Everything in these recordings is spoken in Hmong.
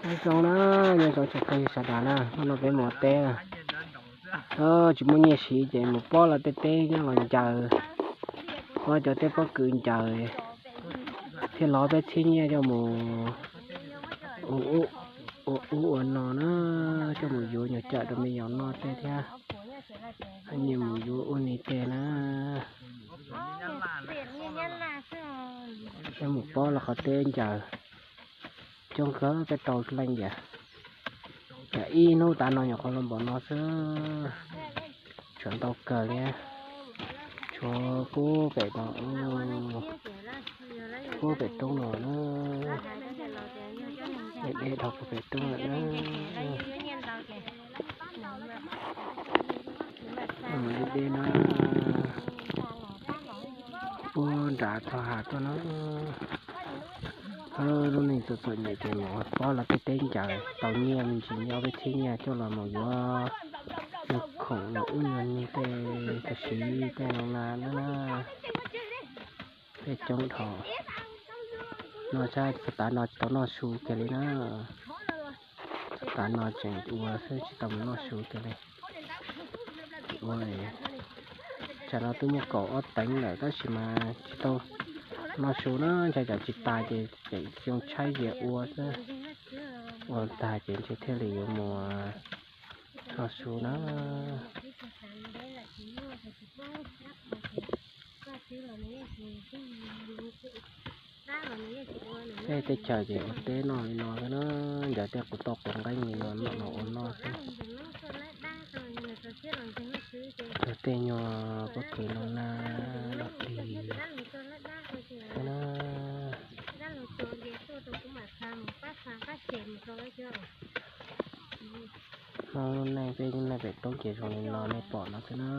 Nyob zoo na, nyob zoo tsoom phooj ywg sawv daws na, hnub no peb mus ua teb na. Tsis muaj nyiaj siv ces mus pab lawv tej teb nyob los ncaws, pab cov teb pob kws ncaws, thiaj lov peb txhiab nyiaj coj mus ua ub ua no na, coj mus yuav nyuag cawm rau me nyuam noj tej thiab. Nyiaj mus yuav ua ni tej na. Peb mus pab lawv qhov teb ncaws, coob kawg peb rau leej yam. Yam ib hnub tav no nyuam qhuav los npaum no xwb, tshuav ntau kawg li. Tshuav pub pem no, pub pem roob no na, deb deb dhau pub pem roob lawm na. Deb deb na, pub nram txog hav tuaj na. Lub neej txom txom nyem ces mus pab lawv tej teb ncaws tau nyiaj me ntsis, nyiaj ob peb txhiab nyiaj coj los mus yuav nyuag khoom nyuag ub nyuag ni tej, tam sim tej no na na. Peb coob dhau. No sab xov tav no tsis tau noj su kiag li na. Xov tav no tseem ua xwb tsis tau mus noj su kiag li. Ua, tsam no twb muaj kaum ob teev lawm tab sis mas tsis tau noj su na, ntshai tsam tsis tas ces tseem xyoo tshaib ces ua xwb. Ua tag ces ntshe thiaj li yuav mus noj su na. Tej teb chaws ces ua teb noj li no xwb na, ncaws tej qus toj qus nqeeb li no noj los ua noj xwb. Cog tej nyuag pob kws no na, los dig xwb na. Hnub lub neej peb lub neej pem roob ces zoo li no nej pom no xwb na.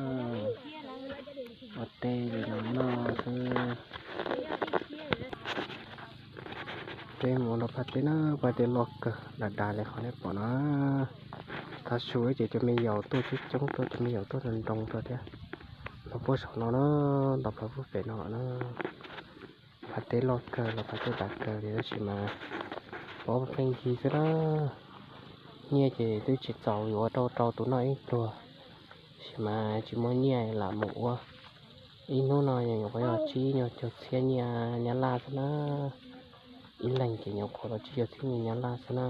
Ua teb li no noj xwb. Peb mus nrog phaj teb na, phaj teb loj kawg dav dav li qhov nej pom no. Tav su ces cov me yaus tuaj coob coob tuaj, cov me yaus tuaj nroo nroo tuaj thiab. Los puag saum no na, los plhov puag pem no na. Phaj teb loj kawg los phaj teb dav kawg li tab sis mas pov pheej yig xwb na. Nyiaj ces twb tsis txaus yuav rau rau tus noj ib pluag, tab sis mas tsis muaj nyiaj lam mus ua. Ib hnub no nyuam qhuav yog tsib nyuag caug txhiab nyiaj Nyab Laj xwb na. Ib leeg ces nyuam qhuav tau tsib caug txhiab nyiaj Nyab Laj xwb na.